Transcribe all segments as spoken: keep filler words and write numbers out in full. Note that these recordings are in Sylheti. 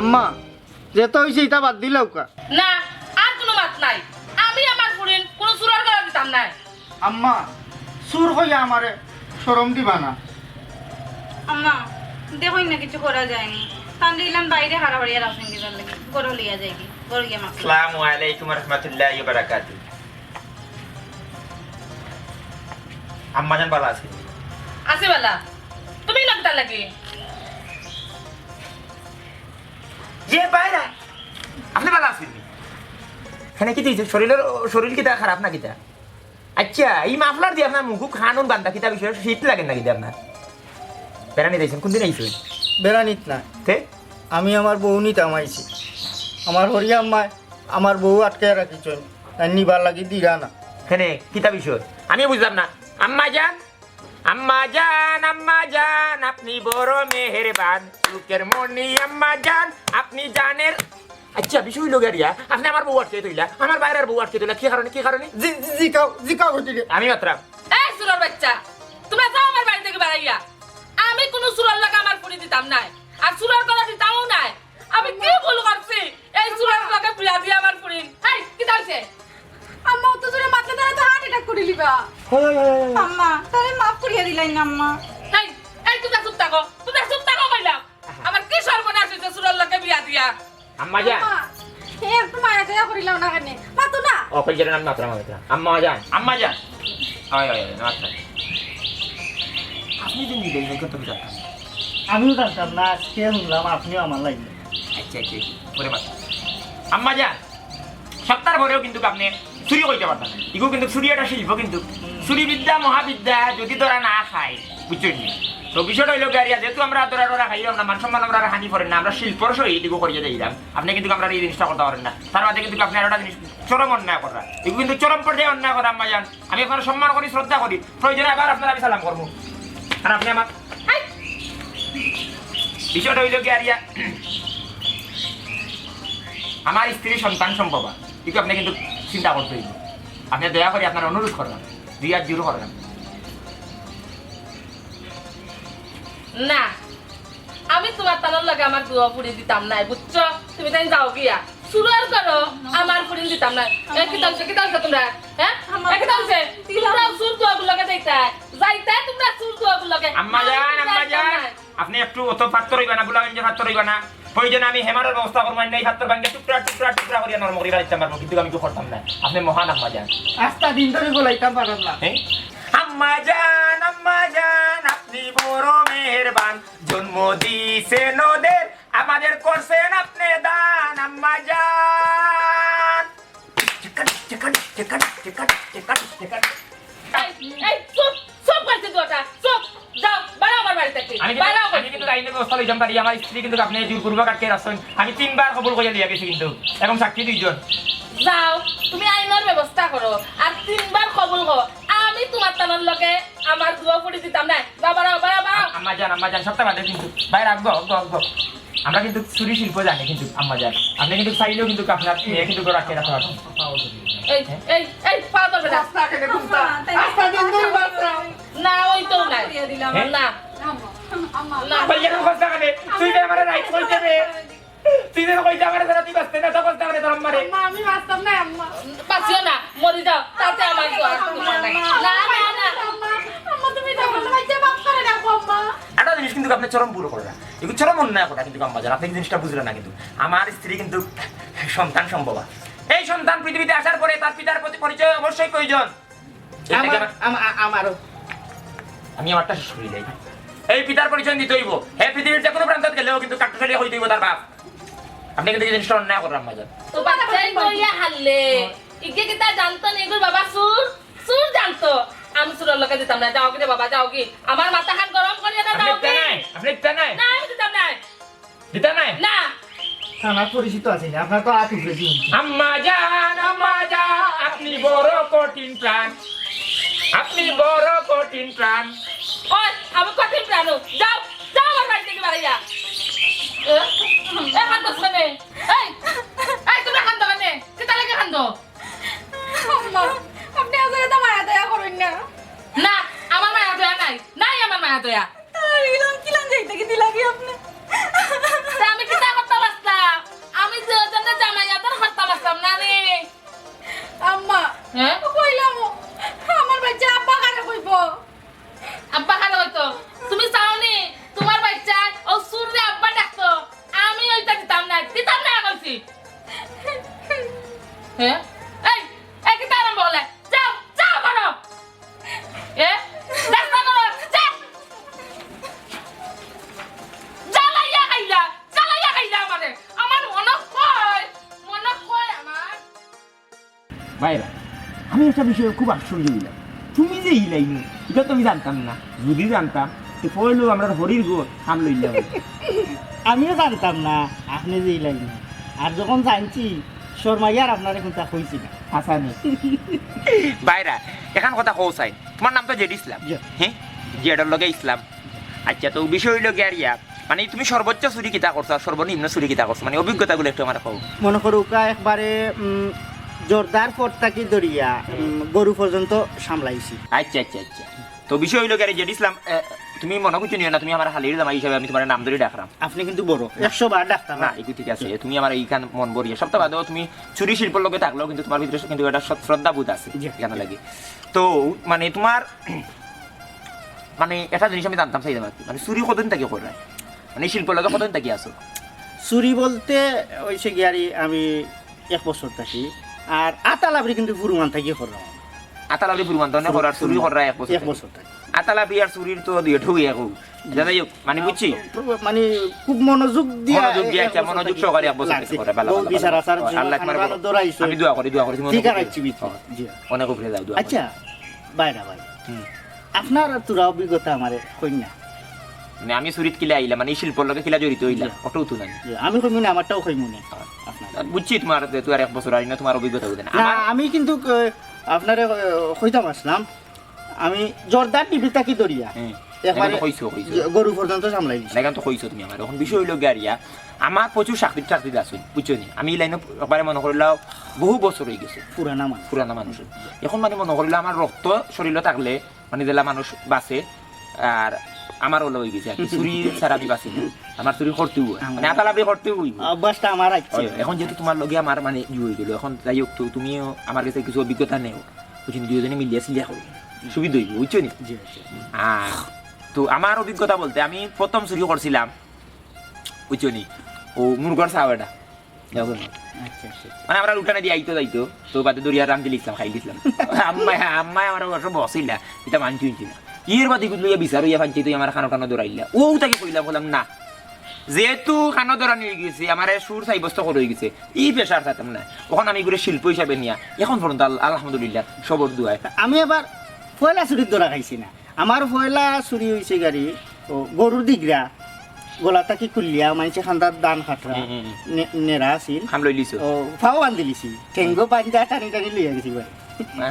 আম্মা, যেতা অইছে ইতা বাদ দিলাউক্কা। না, আর কুনু মাত নাই। আমি আমার ফুড়িন কুনু চুরর ঘরো দিতাম নায়। আম্মা, চুর কইয়া আমারে শরম দিবা না। আম্মা, দেখইন না, কিছু করা যায়নি। তানরে ইলান বাইরে খাড়া করিয়া রাখছইন কিতার লাগি? ঘরো লইয়া যাইগি, ঘরো গিয়া মাফ। আসসালামু আলাইকুম ওয়া রাহমাতুল্লাহি ওয়া বারাকাতুহু। আম্মাজান ভালা আছইন? আছি ভালা। তুমি না কিতার লাগি? যে বাইরা, আপনে ভালা আছইন নি? কেনে কিতা অইছে? শরীলর, শরীল কিতা খারাপ না কিতা? আইচ্ছা, ই মাফলার দি আপনার মুখো কানুন বান্ধা কিতা বিষয়? শীত লাগে না কিতা আপনার? বেড়ানিত আইছইন, কুনদিন আইছইন? বেড়ানিত না। তে? আমি আমার বউ নিতাম আইছি। আমার হরিয়া আম্মায় আমার বউ আটকাইয়া রাখিছইন, তাইন নিবার লাগি দিরা না। কেনে, কিতা বিষয়? আমি বুঝলাম না। আম্মাজান, আম্মাজান, আম্মাজান, আপনি বড় মেহেরবান। চুকের মনি আম্মাজান, আপনি জানের। আইচ্ছা, বিষয় অইলো গিয়া, আপনে আমার বউ আটকাই থইলা, আমার বাইরার বউ আটকাই থইলা, কি কারণে, কি কারণে? জি, জি, জিকাও, জিকাও ঘটিলে। আমি মাতরাম। এই চুরর বাইচ্চা, তুমরা যাও আমার বাড়ি থাকি বারাইয়া। আমি কুনু চুরর লগে আমার ফুড়ি দিতাম নায়, আর চুরর ঘরো দিতামও নায়। আমি কি ভুল করছি এই চুরর লগে বিয়া দিয়া আমার ফুড়িন? এই, কিতা অইছে? আম্মা, অত জোরে মাতলে তারা তো heart attack করিলিবা। হয়, হয়, হয়, হয়। আম্মা, তারে মাফ করিয়া দিলাইন না, আম্মা। এই, এই, তুমরা চুপ থাকো, তুমরা চুপ থাকো কইলাম। আমার কি সর্বনাশ অইছে চুরর লগে বিয়া দিয়া? আম্মাজান। আম্মা, এ একটু মায়া দয়া করিলাও না কেনে? মাতো না। ও, কই গেলেন? আমি মাতরাম, আমি মাতরাম। আম্মাজান। আম্মাজান। অয়, অয়, অয়, মাতরাম। আপনে যে নিলেন, এই কথা আমি জানতাম না। আমিও জানতাম না, আইজকে হুনলাম আপনেও আমার লাইনে। আইচ্ছা, আইচ্ছা, আইচ্ছা। পরে মাতরাম। আম্মাজান, সবতার পরেও কিন্তুক আপনে চুরি কইতা পারতা না। ইগু কিন্তুক চুরি একটা শিল্প কিন্তুক। চুরি বিদ্যা, মহাবিদ্যা, যদি ধরা না খায়, বুঝছইন নি? তো বিষয়টা অইলো গিয়া, যেহেতু আমরা ধরা ধরা খাইলাম না, মান সম্মান আমরার হানি পড়ের না, আমরা শিল্পর সহিত ইগু করিয়া যাইরাম। আপনে কিন্তুক আমরারে ই জিনিসটা করতা পারইন না। তার বাদে কিন্তুক আপনে আরোটা জিনিস চরম অন্যায় কররা। ইগু কিন্তুক চরম পর্যায়ে অন্যায় কররা, আম্মাজান। আমি আপনারে সম্মান করি, শ্রদ্ধা করি। প্রয়োজনে আবার আপনারে আমি সালাম করমু। আর আপনে আমার, হাই! বিষয়টা অইলো গিয়া, আমার স্ত্রী সন্তান সম্ভবা। ইগু আপনে কিন্তুক চিন্তা করতে অইবো। আপনে দয়া করি আপনারে অনুরোধ করলাম, দুই হাত জোড় করলাম। না, আমি তুমার তানর লগে আমার দুয়া ফুড়ি দিতাম নায়, বুঝছো? তুমি তাইন যাও গিয়া। চুরর ঘরো আমার ফুড়িন দিতাম নায়। এ, কিতা অইছে, কিতা অইছে তুমরার? হ্যাঁ? এ, কিতা অইছে? তুমরা চুর দুয়াগুর লগে যাইতায়। যাইতায় তুমরা চুর দুয়াগুর লগে। আম্মাজান, আমি আম্মাজান। যাইতাম নায়। আপনে একটু অত পাত্তর অইবা না, বুলাগঞ্জর পাত্তর অইবা না। প্রয়োজনে আমি হেমারর ব্যবস্থা করমু, আইন্না ই পাত্তর ভাঙ্গিয়া টুকরা, টুকরা, টুকরা করিয়া নরম করি ফালাইতাম পারমু, কিন্তুক আমি ইগু করতাম না। আপনে মহান আম্মাজান। আস্তা দিন ধরি বলাইতাম পারলাম না। হ্যাঁ? আম্মাজান, আম্মাজান, আপনি বড় মেহেরবান। জন্ম দিছেন ওদের, আমাদের করছেন আপনি দান, আম্মাজান। এই, এই, চুপ, চুপ করছে দুটা, চুপ। যাও, বারো আমার বাড়ি থাকি, আমি কিন্তু, বারো। আমি কিন্তু আইনের ব্যবস্থা লইতাম পারি, আমার স্ত্রী কিন্তু আপনে জোরপূর্বক আটকে রাখছইন। আমি তিনবার কবুল করিয়া লইয়া গেছি কিন্তু, এবং সাক্ষী দুইজন। যাও, তুমি আইনর ব্যবস্থা করো, আর তিনবার কবুল কও, আমি তুমার তানর লগে আমার দুয়া ফুড়ি দিতাম নায়। যাও, বারো, বারো, বারো। আম্মাজান, আম্মাজান, সবটা বাদে কিন্তু, বাইরে আগ, আগ, আগ। আমরা কিন্তু চুরি শিল্প জানি কিন্তু, আম্মাজান। আপনে কিন্তু চাইলেও কিন্তু আপনার মেয়ে কিন্তু ঘরো আটকে রাখতে পারবেন। এই, এই, এই, পা ধরবে না। আস্তা কেনে ঘুমটা? আস্তা দিন ধরি বাঁচতাম। না, ওই তো নাই। করিয়া দিলাম। হ্যাঁ? না। আম্মা, আম্মা। না। ভাই, এখন কথা কেনে? তুই যে আমারে রাইত কইতে রে। তুই যে কইতে আমারে ধরা, তুই বাঁচতে না, তখন তাহলে তোর আম্মারে। আম্মা, আমি বাঁচতাম না, আম্মা। বাঁচিও না, মরি যাও, তাতে আমার তো আর কিছু নাই। না, না, না। আম্মা, আম্মা, তুমি তখন তোমার যে মাফ করে রাখো, আম্মা। একটা জিনিস কিন্তু আপনে চরম ভুল কররা। এগুলো চরম অন্যায় কথা কিন্তু আম্মাজান, আপনে এই জিনিসটা বুঝলেন না কিন্তু। আমার স্ত্রী কিন্তু সন্তান সম্ভবা। এই সন্তান পৃথিবীতে আসার পরে তার পিতার প্রতি পরিচয় অবশ্যই প্রয়োজন। এটা আমার, কি আমার আমা-, আ-, আমারও। আমি আমারটা শেষ করি যাই। এই পিতার পরিচয় দিতে অইবো। হে পৃথিবীর যে কোনো প্রান্তত গেলেও কিন্তু কাট্টুশ আলী কইতে অইবো তার বাপ। আপনে কিন্তু এই জিনিসটা অন্যায় কররা আম্মাজান। তো বাচ্চাই কইয়া হারলে। ইগে কিতা জানতো নি এগুর বাবা চুর? চুর জানতো। আমি চুরর লগে দিতাম না। যাওগি রে বাবা, যাওগি। আমার মাথাখান গরম করিও না, আপনে যাওগি। দিতা নাই, আপনে দিতা নাই। না, আমি দিতাম না। দিতা নাই? না। থানাত পরিচিত আছে না, আপনার তো আত উপরে দিন। আম্মাজান, আম্মাজান, আপনি বড় কঠিন প্রাণ, আপনি বড় কঠিন প্রাণ। ওই, আমি কঠিন প্রাণ। যাও, যাও আমার বাড়ি থাকি বারইয়া। এ, এ, কান্দো কেনে? এই, এই, তুমি কান্দো কেনে? কিতার লাগি কান্দো? আম্মা, আপনে আজকে তো মায়া দয়া করইন না। না, আমার মায়া দয়া নাই, নাই আমার মায়া দয়া। তাহলে ইলান কিলান যাইতে কি দিলাগি আপনে? তে আমি কিতা করতাম আছলাম? আমি যে জন্য জামাই আদর করতাম আছলাম না নি? আম্মা, হ্যাঁ? কইলাম, আমার বাচ্চা আব্বা কারে কইবো? আব্বা কারে কইতো? তুমি চাও নি তোমার বাচ্চায় অউ চুররে আব্বা ডাকতো? আমি অইতা দিতাম না, দিতাম না কইছি। হ্যাঁ? এই, এই কিতা আরম্ভ করলে? যাও, যাও করো। এ? রাস্তা করো, যাও। জ্বালাইয়া খাইলা, জ্বালাইয়া খাইলা আমারে। আমার মনো কয়, মনো কয় আমার। ভাইরা, আমি একটা বিষয়ে খুব আশ্চর্য অইলাম। তুমি যে ই লাইনো, ইটা তো আমি জানতাম না। যদি জানতাম, তে পয়লো আমরার হরির গো কাম লইলাম। আমিও জানতাম না, আপনে যে ই লাইনো। আর যখন জানছি, শরমাইয়া আর আপনারে কুন্তা কইছি না। হাছা নি? ভাইরা, এখান কথা কও চাই। তোমার নাম তো জেড ইসলাম। জি। হ্যাঁ? জেডর লগে ইসলাম। আচ্ছা, তো বিষয় অইলো গিয়া আর ইয়া, মানে, তুমি সর্বোচ্চ চুরি কিতা করছো আর সর্বনিম্ন চুরি কিতা করছো? মানে, অভিজ্ঞতাগুলো একটু আমারে কও। মনো করউক্কা একবারে, উম, জর্দার পর থাকি ধরিয়া, উম, গরু পর্যন্ত সামলাইছি। আচ্ছা, আচ্ছা, আচ্ছা। তো বিষয় অইলো গিয়া আর জেড ইসলাম, এ, তুমি মনো করিও না, তুমি আমার হালির জামাই হিসাবে আমি তোমার নাম ধরি ডাকরাম। আপনে কিন্তু বড়, একশো বার ডাকতাম না, না। এগু ঠিক আছে, তুমি আমার ইখান মন ভরিয়া। সপ্তাহ বাদেও তুমি চুরি শিল্পর লগে থাকলেও কিন্তু তোমার ভিতরে কিন্তু একটা শ্রদ্ধা বোধ আছে, জি। এখান লাগি। তো, মানে, তোমার মানে, একটা জিনিস আমি জানতাম চাইলাম আর কি। মানে, চুরি কতদিন থাকি কররায়? মানে, এই শিল্পর লগে কতদিন থাকি আছো? চুরি বলতে অইছে গিয়া আর আমি এক বছর থাকি। আর আতালাবরি কিন্তু ফুরুমান থাকি কররাম। আতালাবরি ফুরুমান তো অনে কররায়, চুরি কররায় এক বছর এক থাকি। বছর থাকি। আতালাবরি আর চুরির তো দুইটা ই এক। আচ্ছা, যাই হোক, মানে, বুঝছি? মানে, খুব মনোযোগ দিয়া মনোযোগ দিয়া, এক আচ্ছা, বছর মনোযোগ থাকি সহকারে এক বছর লাগছে। থাকি কররায়, ভালা, বউ ভালা, বিচার ভালা। আচার ও, জীবন আল্লাহ তোমার খানদানও দৌড়াইছো। আমি দোয়া করি, দোয়া করি, তুমি ঠিক অনেক আছে, উপরে যাও। জি। অনেক উপরে যাও, দোয়া করি। আচ্ছা, ভাইরা ভাই। হুম। আপনার থুড়া অভিজ্ঞতা আমারে কইন না। মানে, আমি চুরিত কিলা আইলাম, মানে, এই শিল্পর লগে কিলা জড়িত অইলাম, জি। অটাউ তো নাই। জি, আমি কইমু না, আমারটাও কইমু না। হ্যাঁ। আপনার। বুঝছি, তোমার যেহেতু আর এক বছর আইলা, তোমার অভিজ্ঞতা বুঝে না। না, আমার আমি কিন্তু, আহ, আপনারে, আহ, কইতাম আছলাম, আমি জর্দার ডিবি থাকি ধরিয়া হুম। একবারে এখন তো কইছো, কইছো। গরু পর্যন্ত সামলাই দিছি। না, এখন তো কইছো তুমি আমারে। এখন বিষয় অইলো গিয়া আর ইয়া, আমার প্রচুর চাকরি টাকরি আছে, বুঝছো নি? আমি এই লাইনো একবারে মনো করিলাও বহু বছর অই গেছে। পুরানা মানুষ। পুরানা মানুষ। এখন মানে মনো করিলাও আমার রক্ত শরীরো থাকলে মানে যেলা মানুষ বাঁচে, আর আমার অলা অই গেছে আর কি। চুরি ছাড়া আমি বাঁচি না। আমার চুরি করতেউ অয়। আমার মানে আতালাবরি করতেউ অইবো। অভ্যাসটা আমার আছে। অয়, এখন যেহেতু তোমার লগে আমার মানে ই অই গেল, এখন যাই হোক, তো তুমিও আমার গেছে কিছু অভিজ্ঞতা নেও। বুঝছো নি? দুইজনে মিলিয়া সিলিয়া করি। সুবিধা অইবো, বুঝছো নি? জি, জি। আর তো আমার অভিজ্ঞতা বলতে আমি প্রথম চুরি করছিলাম, বুঝছো নি? ও মুরগর চাও এটা। দেখো না। আচ্ছা, আচ্ছা, আচ্ছা। মানে, আমরা উঠানে দিয়া আইতো যাইতো, তো বাদে ধরিয়া রান্দিলিছলাম, খাইলিছলাম। আম্মায়, আম্মায় আমার অবশ্য বসিলা, ইটা মানছি হুনছি না। এর বাদে ইগুত লইয়া বিচার অইয়া ফানছি, তুই আমার কানো টানো ধরাইলা। অউ থাকি কইলাম, কইলাম, "না।" যেহেতু কানো ধরানি অই গেছে, আমারে চুর সাব্যস্ত করা অই গেছে, ই পেশার চাইতাম না। অখন আমি ইগুরে শিল্প হিসাবে নিয়া, এখন পর্যন্ত আল-, আলহামদুলিল্লাহ, সবর দোয়ায়। আমি আবার পয়লা চুরিত ধরা খাইছি না। আমার পয়লা চুরি অইছে গিয়া আর, ও, গরুর দিগরা, গলা থাকি খুলিয়া, মানষে খান্দাত ধান কাটরা, হুম, হুম, হুম। নে-, নেড়া আছিল। খাম লইলিছো? ও, পাও বান্দিলিছি। ঠেঙ্গো বান্ধা টানি টানি লইয়া গেছি বারে।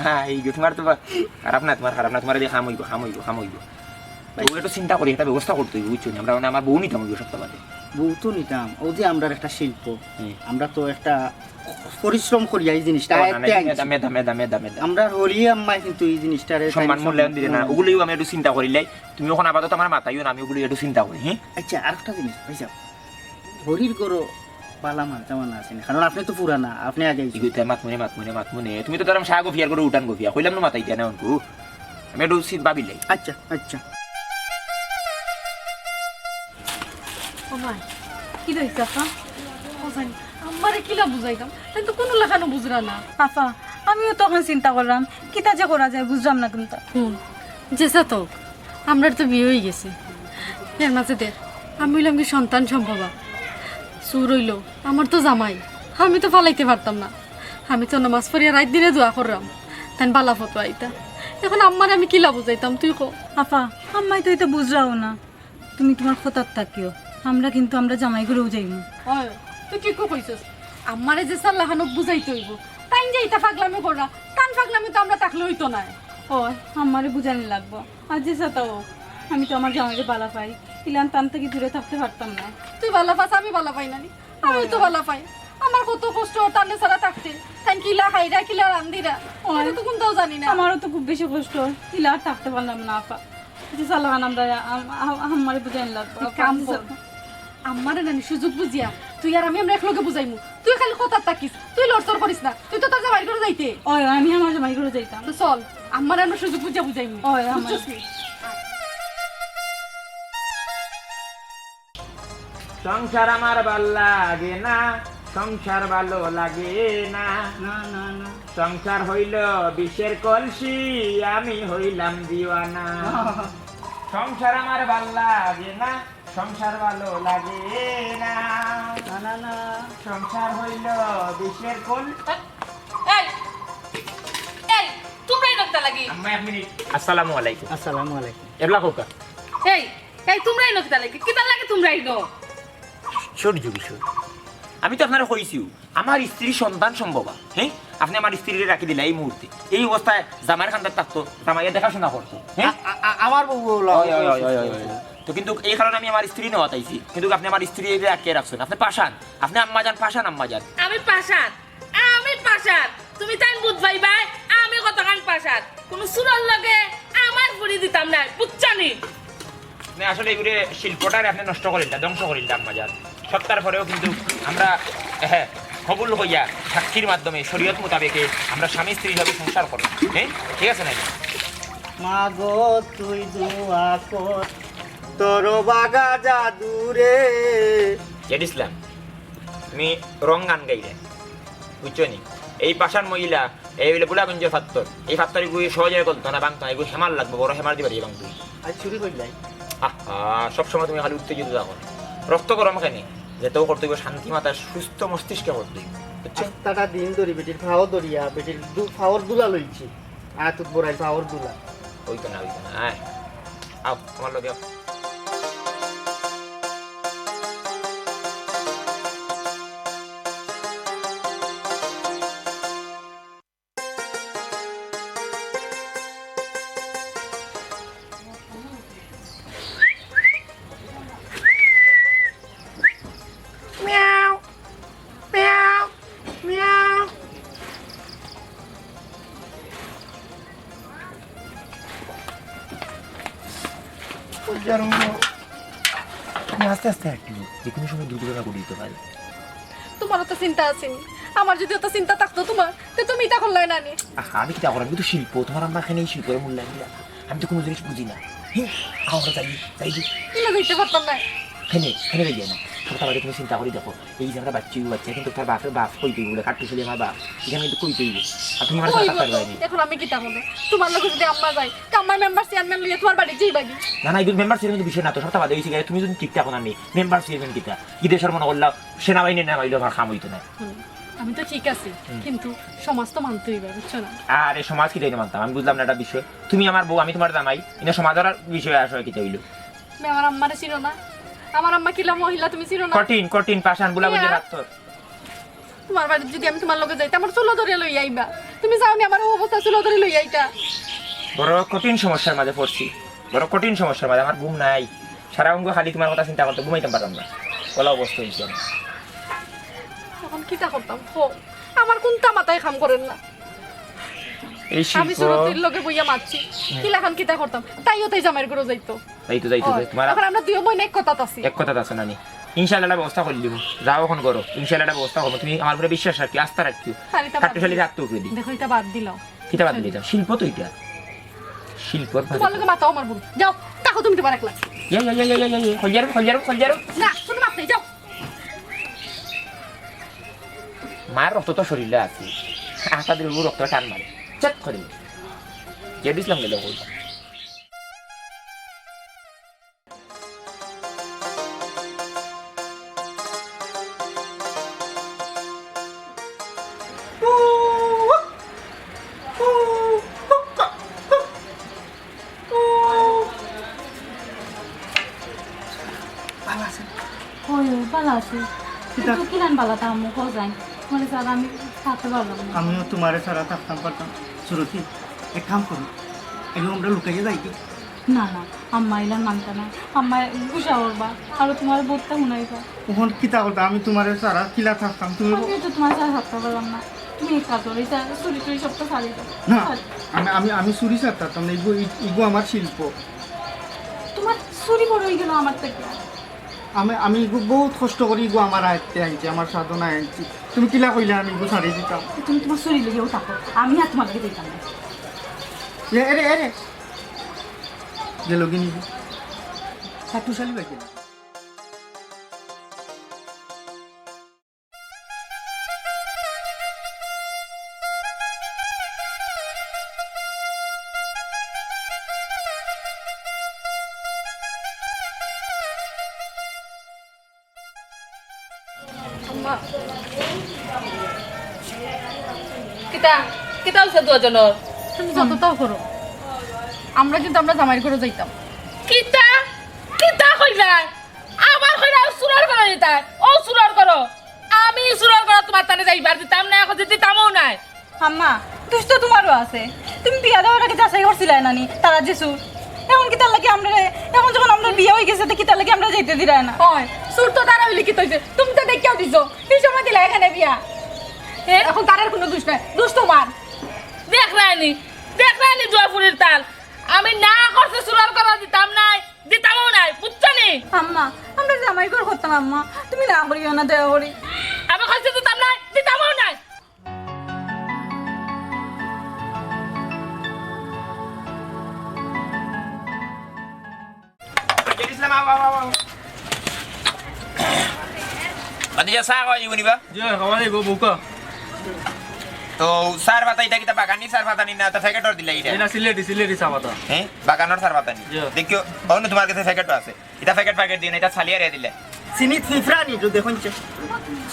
হ্যাঁ, এই যে তোমার তো বা-, খারাপ না, তোমার খারাপ না, তোমার এই যে কাম অইবো, কাম অইবো, কাম অইবো। ভাই। তো একটু চিন্তা করি, একটা ব্যবস্থা করতে অইবো, বুঝছো নি? আমরা মানে আমার বউ নিতাম অইবো সপ্তাহ বাদে। বউ তো নিতাম, অউ যে আমরার একটা শিল্প, হুম। আমরা তো একটা পরিশ্রম করিয়া এই জিনিসটা ও, না, না, আয়ত্তে মেধা, আনছি। মেধা, মেধা, মেধা, মেধা। আমরার হরি আম্মায় কিন্তু এই জিনিসটারে সম্মান তাইন মূল্যায়ন সম্মান দিলে না, মূল্যায়ন ওগুলোও আমি একটু চিন্তা করিলাই। তুমি অখন আপাতত আমার মাতাইও না, আমি ওগুলো একটু চিন্তা করি, হ্যাঁ? আচ্ছা, আরেকটা জিনিস, ভাইসাব, হরির ঘরো বালা মান সম্মান আছে না? কারণ আপনে তো পুরানা, আপনে আগে আইছেন। ইগুতে মাত মনে, মাত মনে, মাত মনে। তুমি তো ধরো সাগো ফিয়ার করে উঠান গো ফিয়া। কইলাম না মাতাইতে না অনকু। আমি একটু চিন-, ভাবিলাই। আচ্ছা, আচ্ছা। ও মাই, কিতা অইছে আপা? ও জানি, আম্মারে কিলা বুঝাইতাম? তাইন তো কুনু লাখানউ বুঝরা না। আপা, আমিও তো অখন চিন্তা কররাম, কিতা যে করা যায়, বুঝরাম না কুনতা। হুন, যেছা তো, আমরার তো বিয়া অই গেছে। এর মাঝে দে, আমি অইলাম কি সন্তান সম্ভবা? চুর অইলো, আমার তো জামাই, আমি তো ফালাইতে পারতাম না। আমি তো নামাজ পড়িয়া রাইত দিনে দোয়া কররাম, তাইন বালা পথো আইতা। এখন আম্মারে আমি কিলা বুঝাইতাম, তুই ক। আফা, আম্মায় তো ইতা বুঝরাও না। তুমি তুমার কথাত থাকিও, আমরা কিন্তু আমরার জামাই ঘরেউ যাইমু। অয়, তুই ঠিকউ কইছস। আম্মারে যে চাল্লাখান বুঝাইতে অইবো, তাইন যে ইতা পাগলামি কররা, তান পাগলামি তো আমরা থাকলে অইতো নায়। অয়, আম্মারে বুঝানি লাগবো। আর যে সাতাও, আমি তো আমার জামাইরে বালা পাই, ইলান তান থাকি দূরে থাকতে পারতাম না। তুই বালা পাস, আমি বালা পাই না নি? আমি তো বালা পাই। আমার কত কষ্ট তান ছাড়া থাকতে, তাইন কিলা খাইরা, কিলা রান্ধিরা, অয়। আমি তো কুন্তাও জানি না। আমারও তো খুব বেশি কষ্ট, ইলা আর থাকতে পারলাম না, আফা। যে চাল্লাখান আমরা আম-, আম-, আম্মারে বুঝাইন লাগবো, এক আফা, কাম যে কর। চাল্লা- আম্মারে নানি সুযোগ বুঝিয়া তুই আর আমি আমরা একলগে বুঝাইমু। তুই খালি কথাত থাকিস, তুই লড়চড় করিস না, তুই তো তোর জামাইর ঘরো যাইতে। অয়, আমি আমার জামাইর ঘরো যাইতাম। তো চল, আম্মারে আমরা সুযোগ বুঝিয়া বুঝাইমু। অয়, আমার বুঝছস নি? সংসার আমার ভালা লাগে না, সংসার ভালো লাগে না। না, না, না। সংসার হইল বিষের কলসি, আমি হইলাম দিওয়ানা। সংসার আমার ভালা লাগে না, সংসার ভালো লাগে না। না, না, না। সংসার হইল বিষের কল- এই, এই, তুমরা ইনো কিতা লাগি? আম্মা, এক মিনিট। আসসালামু আলাইকুম। আসসালামু আলাইকুম। এবলা কউক্কা। এই, এই, তুমরা ইনো কিতা লাগি? কিতার লাগি তুমরা ইনো? আশ্চর্য বিষয়। আমি তো আপনারে কইছিউ, আমার স্ত্রী সন্তান সম্ভবা, হ্যাঁ? আপনে আমার স্ত্রীরে রাখি দিলা এই মুহূর্তে। এই অবস্থায় জামাইর কান্দাত থাকতো, জামাইয়ে দেখাশোনা করতো, হ্যাঁ? আ-, আ-, আ-, আমার বউ ওলা অয়, অয়, অয়, অয়, অয়, অয়। তো কিন্তু এই কারণে আমি আমার স্ত্রী নেওয়াত আইছি, কিন্তু আপনে আমার স্ত্রীরে আটকে রাখছইন। আপনে পাষাণ, আপনে আম্মাজান, পাষাণ আম্মাজান। আমি পাষাণ, আমি পাষাণ। তুমি তাইন বুঝবায় ভাই, আমি কতখান পাষাণ। কুনু চুরর লগে আমার ফুড়ি দিতাম নায়, বুঝছো নি? না, আসলে এগুরে শিল্পটারে আপনে নষ্ট করিলা, ধ্বংস করিলা আম্মাজান। সত্তার পরেও কিন্তু আমরা, হ্যাঁ, কবুল হইয়া সাক্ষীর মাধ্যমে শরীয়ত মোতাবেকে আমরা স্বামী স্ত্রী হিসাবে সংসার করব। হ্যাঁ, ঠিক আছে নানি? মাগো তুই দোয়া কর, তোর বাগা জাদুরে। জেড ইসলাম, তুমি রং গান গাইলে, বুঝছো নি? এই পাষাণ মহিলা, এই অইলে বুলাগঞ্জর ফাত্তর। এই ফাত্তর এগু সহজে গলতো না, ভাঙতো না, এগু হেমার লাগবো, বড় হেমার দিবার এই ভাঙতো। আজ চুরি করলাই। আহা, সবসময় তুমি খালি উত্তেজিত থাকো। রক্ত গরম কেনে? যেটাও করতে হইব শান্তি মাথায়, সুস্থ মস্তিষ্কে করতে হইব, বুঝছো? আস্তাটা দিন ধরি বেটির ফাও ধরিয়া, বেটির দু-, ফাওর দুলা লইছি, আতুত বড়াই ফাওর দুলা। ওই তো না, ওই তো না, আয়। আও, আমার লগে আও। মিয়াও, মিয়াও, মিয়াও। ওই যে আরম্ভ। তুমি আস্তে আস্তে হাঁটিও, যে কোনো সময় দুর্ঘটনা ঘটে দিতে পারে। তোমার অত চিন্তা আছে নি? আমার যদি অত চিন্তা থাকতো তোমার, তে তুমি ইতা করলায় না নি? আহা, আমি কিতা করাম? আমি তো শিল্প, তোমার আম্মা এখানে এই শিল্পের মূল্যায়ন দিলা। আমি তো কোনো জিনিস বুঝি না। হে, আমরা যাই, যাই যে। ইলা যাইতে পারতাম না। এখানে, এখানে যাই না। সব তাহলে তুমি চিন্তা করি দেখো, এই যে আমরা বাচ্চা, বাচ্চা কিন্তু তার বাপের বাপ কই তুই বলে, কাট্টু ছেলে আমার বাপ, এখানে কিন্তু কই তুই। আর তুমি আমার সাথে কইবো থাকতে তো, পারবে না। এখন আমি কিতা করবো? তোমার লগে যদি আম্মা যাই, তা আম্মার মেম্বার চেয়ারম্যান লইয়া তোমার বাড়ি যাইবাগি। না, না, এগুলো মেম্বার চেয়ারম্যান তো বিষয় না তো, সব তাহলে হয়েছে গেলে, তুমি যদি ঠিক থাকো না, আমি মেম্বার চেয়ারম্যান কিতা? ঈদের সময় মনে করলাম, সেনাবাহিনী না পাইলেও আমার কাম হইতো না। হুম, আমি তো ঠিক আছি, হুম। কিন্তু সমাজ তো মানতে হইবে, বুঝছো না? আরে সমাজ কি তাই না মানতাম? আমি বুঝলাম না একটা বিষয়। তুমি আমার বউ, আমি তোমার জামাই, এটা সমাজ আর বিষয়ে আসলে কিতা হইলো? তুমি আমার আম্মারে চিনো না? আমার আম্মা কিলা মহিলা তুমি চিনো না? কঠিন, কঠিন, পাষাণ, বুলা বুঝে ইয়া। পাত্তর। তোমার বাড়িত যদি আমি তোমার লগে যাইতাম, আমার চুলো ধরে লই আইবা। তুমি যাও নি আমার অবস্থা চুলো ধরে লই আইতা। বড় কঠিন সমস্যার মাঝে পড়ছি, বড় কঠিন সমস্যার মাঝে। আমার ঘুম নাই, সারা অঙ্গ খালি তোমার কথা চিন্তা করতে, ঘুমাইতাম পারলাম না। ওলা অবস্থা হয়েছে আমার। এখন কিতা করতাম? হো, আমার কোনটা মাথায় কাম করের না। এই আমি শিল্প সুরতির লগে বইয়া মাতছি, হুম। কিলাখান কিতা করতাম? তাইও তাই জামাইর ঘরে যাইতো। যাইতো, যাইতো, ওই, যাইতো। তোমার এখন আমরা দুই বোন এক কথাত আছি। এক কথাত আছো নানি। ইনশাআল্লাহ একটা ব্যবস্থা করে দিব। যাও এখন করো। ইনশাআল্লাহ একটা ব্যবস্থা করবো। তুমি আমার উপরে বিশ্বাস রাখিও, আস্থা রাখিও। খালি তা বাদ কাট্টু শালি দিলাম। রাখতো উপরে দি। দেখো, এটা বাদ দিলাম। কিতা বাদ দিলাম? শিল্প তো এটা। শিল্পর তোমার লগে মাতাও আমার বোন। যাও, থাকো তুমি তোমার একলা। ইয়া, ইয়া, ইয়া, ইয়া, ইয়া, ইয়া। খোল যারো, খোল যারো, খোল যারো। না, কোনো মাত নাই, যাও। মার রক্ত তো শরীরে আছে। আটা দিলে ও রক্ত টান মারে। চেক করে। জেড ইসলাম গেল কই? কিন্তু কিলান বালা তা আম্মু, কও যাইন। তোমারে ছাড়া আমি থাকতে পারলাম না। আমিও তোমারে ছাড়া থাকতাম পারতাম। সুরতি, এক কাম করো, এখন আমরা লুকাইয়া যাই কি? না, না, আম্মা ইলান মানতা না। আম্মা গুসা করবা, আরো তোমার বউতটা হুনাইবা। অখন কিতা করতা? আমি তোমারে ছাড়া কিলা থাকতাম? তুমি আমিও তো তোমার ছাড়া থাকতে পারলাম না। তুমি এক কাজ করো, ইতা চুরি টুরি সবটা ছাড়ি দাও। না, ছাড়। আমি, আমি, আমি চুরি ছাড়তাম না। ইগু, ই-, ইগু আমার শিল্প। তোমার চুরি বড় অই গেল আমার থাকি। আমি, আমি ইগু বউত কষ্ট করি ইগু আমার আয়ত্তে আনছি, আমার সাধনা আনছি। তুমি কিলা কইলে আমি ইগু ছাড়ি দিতাম? তুমি তোমার চুরি লইয়াউ থাকো, আমি আর তোমার লগে যাইতাম না। এ, এরে, এরে। গেল কি নি? কাটুশালি ভাই গেল। আম্মা। কিতা? কিতা অইছে দুইজনর? তুমি যততাও করো, আমরা কিন্তু আমরা জামাইর ঘরো যাইতাম। কিতা? কিতা কইলায়? আবার কইরা চুরর ঘরো যাইতায়? ও চুরর ঘরো। আমি চুরর ঘরো তোমার তানে যাইবার দিতাম না, এখন দিতামও নায়। আম্মা, দুষ তো তোমারও আছে। তুমি বিয়া দেওয়ার আগে যাচাই করছিলায় না নি, তারা যে চুর। এখন কিতার লাগি আমরারে, এখন যখন আমরার বিয়া অই গেছে, তে কিতার লাগি আমরারে যাইতে দিলায় না? অয়, চুর তো তারা অইলে কিতা অইছে? তুমি তো দেখিয়াও দিছো, ই সময় দিলায় কেনে বিয়া। এ? এখন তারার কুনু দুষ নাই, দুষ তোমার। দেখরায়নি, দেখরায়নি জয়পুরীর তাল। আমি না করছি চুরর ঘরো দিতাম নায়, দিতামও নায়, বুঝছো নি? আম্মা, আমরা জামাই ঘর করতাম আম্মা, তুমি না করিও না দয়া করি। আমি কইছি দিতাম নায়, দিতামও নায়। ভাতিজা, চা খাওয়া যাইবো নি বা? জি, খাওয়া যাইবো, বউকা। তো চার পাতা ইটা কিতা বাগানি চার পাতা নি না, তো প্যাকেটর দিলা ইটা? ইটা সিলেটি, সিলেটি চা পাতা। হ্যাঁ, বাগানর চার পাতা নি। জি। দেখিও, অনো তোমার গেছে প্যাকেটও আছে। ইটা প্যাকেট প্যাকেট দিও না, ইটা ছালিয়া রে দিলে। চিনিত ফিফরা নি, তো দেখুন চে।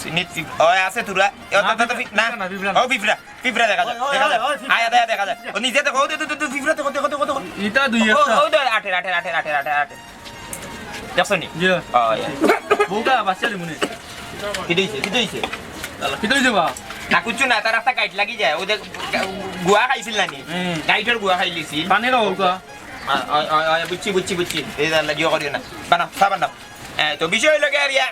চিনিত ফিফ-, ওই আছে তুরা। এ, অত, না, অত, অত ফি-, না। ফিফরা না, ফিফরা না। ও ফিফরা, ফিফরা দেখা যায়, ওই, ওই, দেখা যায়। ওই, ওই, ফিফরা। আয়, আয়, দেখা যায়। ও নিজে দেখো, ও দে, দে, দে, দে, ফিফরা দেখো, দেখো, দেখো, দেখো। ইটা দুই ও, একটা। ও, দে, আটের, আটের, আটের, আটের, আটের। দেখছো নি? জি। ও, ইয়া। বউকা, বাচ্চা দিমুনে। কি দিছে, কি দিছে? আল্লাহ, কি দিছে বা? না, কিচ্ছু না, তার একটা গাইট লাগি যায়। ও দেখ, গুয়া খাইছিল না নি? হুম। গাইটর গুয়া খাইলিছিল। পানি দাও, বউকা। আ, আ, আ, আ, বুঝছি, বুঝছি, বুঝছি। এই যে আল্লাহ, জিও করিও না। বানাও, চা বানাও। এ, তো বিষয় অইলো গিয়া আর ইয়া,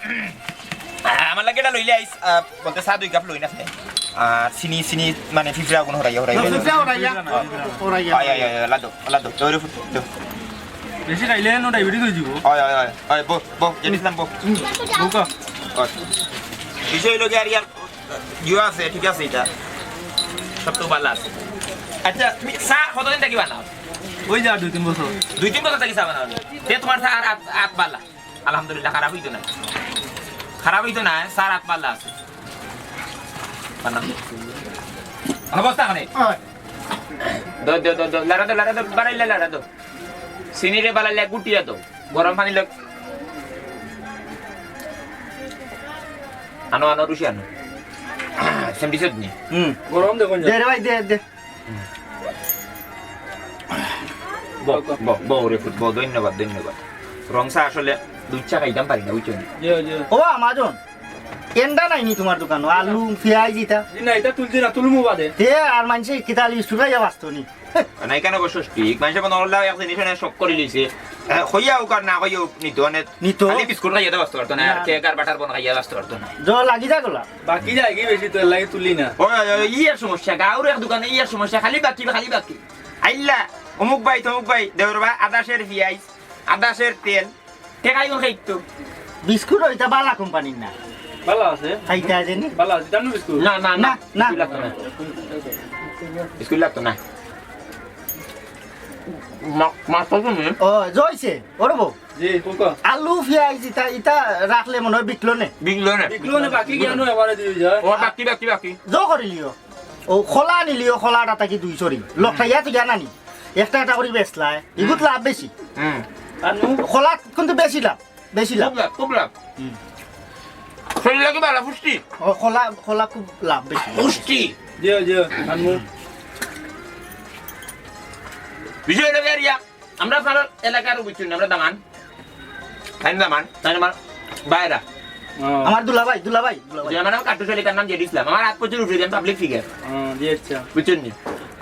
আ, আমার লাগি ইটা লইলে আইস, আ, বলতে চা দুই কাপ লই না খাই। আর চিনি, চিনি, মানে ফিফরা গুণ হরাইয়া, হরাইয়া। না, ফিফরা হরাইয়া। হরাইয়া। আয়, আয়, আয়, আয়, লাদো, লাদো, তো ওরে ফুট, তো। বেশি খাইলে না ডায়াবেটিস অই যিবো। আয়, আয়, আয়, আয়, বো, বো, জেড ইসলাম, বো। বউকা। আয়। বিষয় অইলো গিয়া আর ইয়ার ইয়ে আছে, ঠিক আছে, ইটা সব তো ভালা আছে। আচ্ছা, তুমি চা কতদিন থাকি বানাও? ওই যা দুই তিন বছর। দুই তিন বছর থাকি চা বানাও? তে তোমার চা আর আত, আত ভালা। আলহামদুলিল্লাহ, খারাপ অইতো নায়। খারাপ অইতো নায়, চা আর আত ভালা আছে। বানাও। অবস্থা খানে। দো, দো, দো, দো, লাড়া দো, লাড়া দো, বাড়াইলে লাড়া দো। চিনিরে বাড়াইলে গুটিয়া দো। গরম পানি লগ। আনো, আনো, রুচি আনো। সেমটি সেট নি। হুম। গরম দেখুন। দে রে ভাই, দে, দে। বো, বো, বো রে ফুট, বো, ধন্যবাদ, ধন্যবাদ। রং চা আসলে দুধ চা খাইতাম পারি না, বুঝছো নি? জি, জি। ও, আমাজন, এন্ডা নাই নি তোমার দোকানো? আলু, পিয়াজ, ইটা? জি না, ইটা তুলছি না, তুলমু বাদে। তে আর মানষে কিতা আলু বিস্কুট খাইয়া বাঁচতো নি? না, এখানে অবশ্য ঠিক। মানষে মনে করলে এক জিনিস অনেক শখ করি লইছে। এ, কইয়া হোক আর না কইয়া হোক, নিতো অনেক। নিতো। খালি বিস্কুট খাইয়া তো বাঁচতে পারতো না। না। আর কেক আর বাটার বন খাইয়া বাঁচতে পারতো না। জ লাগি যা গলা। বাকি যায় কি বেশি, তো এর লাগি তুলি না। ওই, ওই, ওই, ইয়ার সমস্যা, গাঁওর এক দোকানে ইয়ার সমস্যা, খালি বাকি, খালি বাকি। আইল্লা, অমুক ভাই, তমুক ভাই, দেওর বা আদাসের পিয়াজ, আদাসের তেল, টেকাই কোন খাইতো? বিস্কুট ওইটা বালা কোম্পানির না। বালা আছে? খাইতে আছে নি? বালা আছে, জানো বিস্কুট? না, না, না, না। বিস্কুট লাগতো না। বিস্কুট লাগতো না। মা-, মাছ তো তুমি? ও, জইছে, ওরে বউ। জি, কোকা। আলু, পিয়াজ, ইটা, ইটা রাখলে মনে হয় বিকলো নে। বিকলো নে। বিকলো নে, বাকি কেন এবারে দিয়ে যায়? ও, বাকি, বাকি, বাকি। জো করি লিও। ও, খোলা আনি লিও, খোলা আটা থাকি দুই সরি। লোকটা ইয়া তো জানা নি। একটা একটা করি বেচলায়। ইগুত লাভ বেশি। হুম। আর নু? খোলা কিন্তু বেশি লাভ, বেশি লাভ। খুব লাভ, খুব লাভ। হুম। শরীর লাগে ভালো, পুষ্টি। ও, খোলা, খোলা খুব লাভ বেশি। পুষ্টি। জি, জি, আনমু। বিষয় হলো গিয়া, আমরা আপনার এলাকার বুঝছেন, আমরা দামান। তাই না দামান? তাই না আমার বাইরা। আমার দুলাভাই, দুলাভাই, দুলাভাই। যে আমার নাম কাট্টুশ আলী, তার নাম জেড ইসলাম। আমার আট বছর উপরে, আমি পাবলিক ফিগার। জি, আচ্ছা। বুঝছইন নি?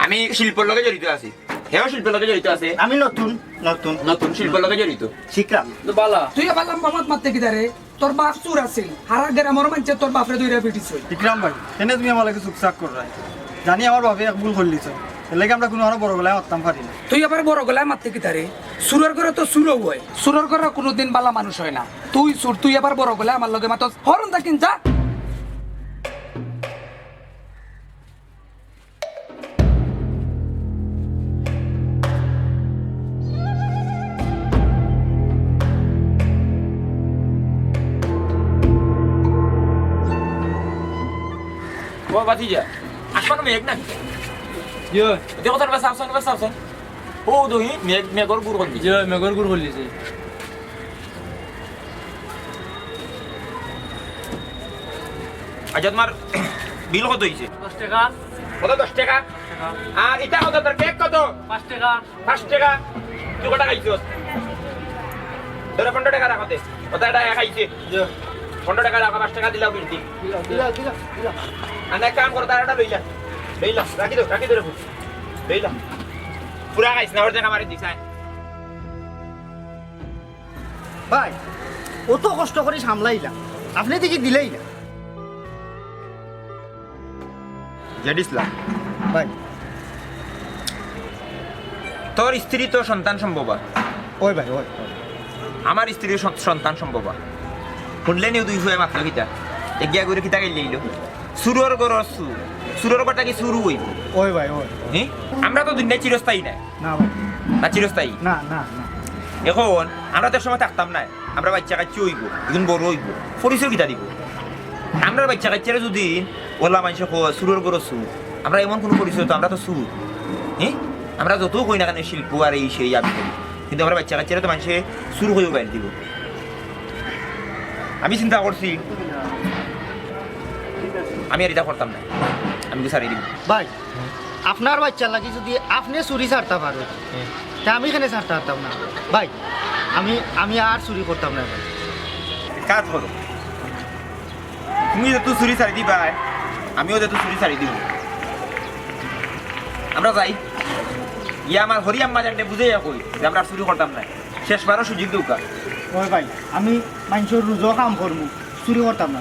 আমি শিল্পর লগে জড়িত আছি, হেও শিল্পর লগে জড়িত আছে। আমি নতুন, নতুন। নতুন শিল্পর লগে জড়িত। শিখলাম। তো বালা। তুই আবার লম্বা মাত মারতে কিতারে? তোর বাপ চুর আছিল, হারা গ্রামর মানষে তোর বাপরে ধইরা পিটিছে। ইকরাম ভাই, কেনে তুমি আমার লগে চুকচাক কররায়? জানি আমার বাপে এক ভুল করিলিছইন, এরলাগি আমরা কুনু আরো বড় গলায় মাততাম পারি না। তুই আবার বড় গলায় মাততে কিতারে? চুরর ঘরো তো চুরও অয়, চুরর ঘরো কুনুদিন বালা মানুষ অয় না। তুই চুর, তুই আবার বড় গলায় আমার লগে মাতস? হরন থাকিন যা। ও ভাতিজা, আসমানো মেঘ নাকি? ইয়ো। দেখো তার বাস, আফসান, বাস, আফসান। ও দুই মেঘ, মেঘর গুড় করলি। ইয়ো, মেঘর গুড় করলি যে। আচ্ছা, তোমার বিল কত অইছে? দশ টাকা। কত, দশ টাকা? দশ টাকা। আর ইটা কত, তোর কেক কত? পাঁচ টাকা। পাঁচ টাকা। তুই কটা খাইছস? ধরো পনেরো টাকা রাখো দে। কত এটা এক খাইছে? পনেরো টাকা রাখো, পাঁচ টাকা দিলাও বিলটি। দিলাও, দিলাও, দিলাও। আর না, এক কাম করো, তার এটা লইলা। লইলা, রাখি দেও, রাখি দেও, রাখো। লইলা। পুরা খাইছ না, ওর দেখা মারি দিস, আয়। ভাই, অত কষ্ট করি সামলাইলাম, আপনে দেখি দিলেই না। জেড ইসলাম। ভাই। তোর স্ত্রী তো সন্তান সম্ভবা। ওই ভাই, ওই, ওই। আমার স্ত্রীর সন-, সন্তান সম্ভবা। হুনলে নিও দুই ফুয়ায় মাতলো কিতা? এগিয়া করে কিতা গাইলে আইলো? চুরর ঘরর চুর। চুরর ঘরটা কি চুর অইবো? ওই ভাই, ওই। হুম? আমরা তো দুনিয়ায় চিরস্থায়ী নায়। না ভাই। না চিরস্থায়ী? না, না, না। এখন আমরা তো এক সময় থাকতাম নায়। আমরা বাইচ্চা কাইচ্চা অইবো, একজন বড় অইবো, পরিচয় কিতা দিবো? আমরার বাইচ্চা কাইচ্চারে যদি অলা মানষে কয়, "চুরর ঘরর চুর", আমরা এমন কুনু পরিচয় তো, আমরা তো চুর। হ্যাঁ? আমরা যতউ কই না কেনে শিল্প আর এই সেই আমি করি, কিন্তু আমরার বাইচ্চা কাইচ্চারে তো মানষে চুর কইয়া গাইল দিবো। আমি চিন্তা করছি, আমি আর ইতা করতাম না, আমি ছাড়ি দিমু। ভাই, আপনার বাইচ্চার লাগি যদি আপনে চুরি ছাড়তা পারইন, হুম। তে আমি কেনে ছাড়তা পারতাম না? ভাই, আমি, আমি আর চুরি করতাম না ভাই। কাজ করো। তুমি যেহেতু চুরি ছাড়ি দিবায়, আমিও যেহেতু চুরি ছাড়ি দিমু। আমরা যাই। ইয়া আমার হরি আম্মাজানরে বুঝাইয়া কই যে আমরা আর চুরি করতাম না। শেষবারও সুযোগ দেউক্কা। ওই ভাই, আমি মানষর রুজো কাম করমু, চুরি করতাম না।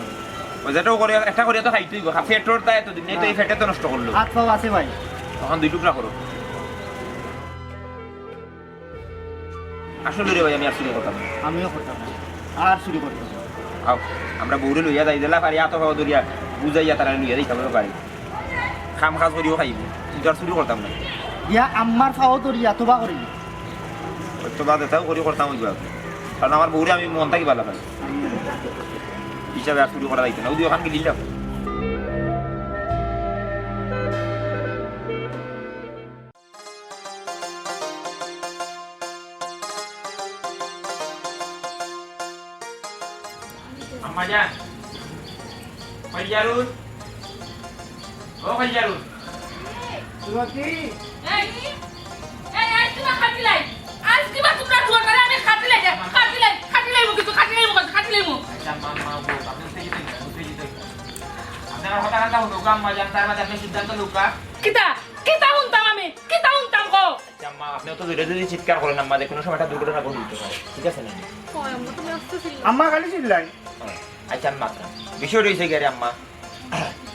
ওই যেটাও করে, একটা করিয়া তো খাইতে অইবো। খা-, পেটর দায় এতদিন, নেই তো এই হ্যাঁ। পেটে তো নষ্ট করলো। হাত পাও আছে ভাই। তখন দুই টুকরা করো। আসলে রে ভাই, আমি আর চুরি করতাম না। আমিও করতাম না, আর চুরি করতাম না। আও, আমরা বউরে লইয়া যাই, দিলা পারি, আতো পাও ধরিয়া, বুঝাইয়া তারা লইয়া যাইতাম পারি। কাম কাজ করিও খাইবো, কিন্তু আর চুরি করতাম না। ইয়া আম্মার পাও ধরিয়া তোবা করি। হয়তো বা যেটাও করি করতাম অইবো আর কি। কারণ আমার বউরে আমি মন থাকি ভালা পাই। হিসাবে আর চুরি করা যাইতো না। ওই দুই ওখান গেলিলাম। আম্মাজান, কই যারুন? ও কই যারুন? সুরতি? এই, এই, আইজ কিবা খাটিলাই? আইজ কিবা তুমরা দুইওটারে আমি খাটিলাই দে, খাটিলাই, খাটিলাইমু কিন্তু, খাটিলাইমু কিন্তু, খাটিলাইমু। আচ্ছা, মা, মা, বউ, আপনি উঠে যেতে না, উঠে যেতে না। আপনি আমার কথা কানটা হুনুকা, আম্মাজান, তার মাঝে আপনি সিদ্ধান্ত লউকা। কিতা? কিতা হুনতাম আমি? কিতা হুনতাম কও? আচ্ছা, আম্মা, আপনি অত জোরে যদি চিৎকার করেন, আম্মা, যে কোনো সময় একটা দুর্ঘটনা ঘটে দিতে পারে, ঠিক আছে না? হয়, আম্মা, তুমি আস্তে চিল্লাও। আম্মা খালি চিল্লাই। হ্যাঁ, আচ্ছা, আম্মা, আচ্ছা। বিষয়টা হইছে গিয়া রে, আম্মা,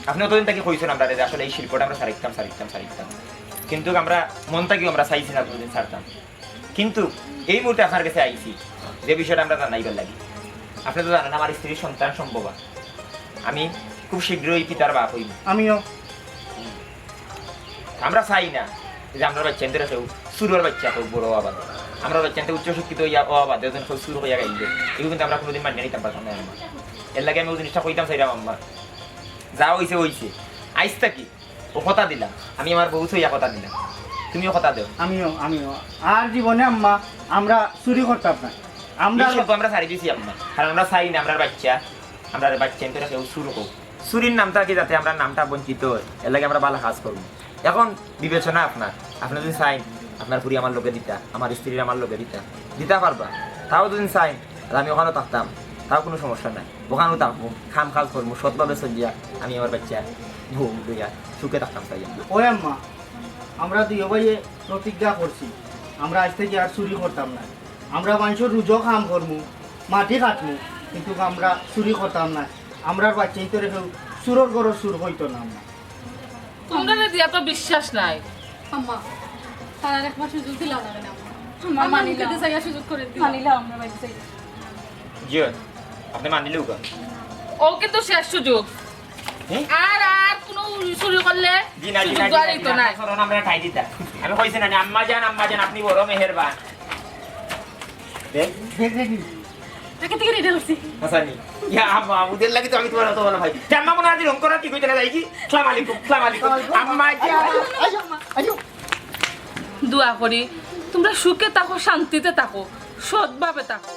আপনি অতদিন থাকি কইছেন আমরারে যে আসলে এই শিল্পটা আমরা ছাড়িতাম, ছাড়িতাম, ছাড়িতাম। কিন্তু আমরা মন থাকিও আমরা চাইছি না কোনোদিন ছাড়তাম। কিন্তু এই মুহূর্তে আপনার কাছে আইছি, যে বিষয়টা আমরা জানাইবার লাগি। আপনি তো জানেন, আমার স্ত্রীর সন্তান সম্ভবা। আমি খুব শীঘ্রই পিতার বাপ হইব। আমিও। আমরা চাই না যে আমরার বাচ্চাইন্তরে কেউ চুরর বাচ্চা কেউ বড় অওয়া বাদে। আমরার বাচ্চাইন্তে উচ্চ শিক্ষিত হইয়া অওয়া বাদে যেন কেউ চুর হইয়া গাইল দেয়। এগুলো কিন্তু আমরা কোনোদিন মানিয়া নিতাম পারতাম না আমরা। এর লাগি আমি ওই জিনিসটা কইতাম চাইরাম আম্মা। যা হইছে হইছে। আইজ থাকি ও কথা দিলাম। আমি আমার বউ থইয়া কথা দিলাম। তুমিও কথা দেও। আমিও, আমিও। আর জীবনে আম্মা আমরা চুরি করতাম না। আমরা এই শিল্প আমরা ছাড়ি দিছি আম্মা। কারণ আমরা চাই না আমরার বাচ্চা, আমরার বাচ্চাইন্তরে কেউ চুর হোক। চুরির নাম থাকি যাতে আমরার নামটা বঞ্চিত হয়, এর লাগি আমরা ভালা কাজ করমু। এখন বিবেচনা আপনার, আপনি যদি চাইন আপনার ফুরি আমার লগে দিতা, আমার স্ত্রীর আমার লগে দিতা, দিতা পারবা। তাও যদি চাইন, তাহলে আমি ওখানেও থাকতাম। তাও কুনু সমস্যা নাই। অখানউ থাকমু, কাম কাজ করমু, সৎভাবে চলিয়া আমি আমার বাচ্চা বউ লইয়া সুখে থাকতাম চাই আমরা। ওই আম্মা, আমরা দুইও ভাইয়ে প্রতিজ্ঞা করছি, আমরা আইজ থাকি আর চুরি করতাম না। আমরা মানষর রুজো কাম করমু, মাটি কাটমু, কিন্তু আমরা চুরি করতাম না। আমরার বাচ্চাইন্তরে কেউ চুরর ঘরর চুর কইতো না আম্মা। তুমরারে দিয়া তো বিশ্বাস নাই। আম্মা, তারার একবার সুযোগ দিলাও না কেনে আম্মা? আম্মা, আম্মা, মানিলাম। কিন্তু চাইয়া সুযোগ করে দিলাও। মানিলাম, আমরা বাড়ি যাই। জি, আপনে মানিলেউ কেন? অউ কিন্তু শেষ সুযোগ। হুম? আর, আর কুনু চুরি করলে জি না, জি সুযোগ না, জি দেওয়া না, হইতো জি না। না। আপনার স্মরণ আমরা ঠাই দিতা। আমি কইছি না, আম্মা জান, আম্মা জান, আপনি বড় মেহেরবান। দেখ। দেখ, দেখ, দেখ। আগে থেকে রেডি করছি। হাসানি। ইয়া আম্মা, ওদের লাগি তো আমি তোমার অত ভালো ভাই। তে আম্মা মনে হয় রং করা কি কইতে না যাই কি? সালাম আলাইকুম, সালাম আলাইকুম। আম্মা জান। আইও, আইও। দোয়া করি, তুমরা সুখে থাকো, শান্তিতে থাকো, সৎভাবে থাকো।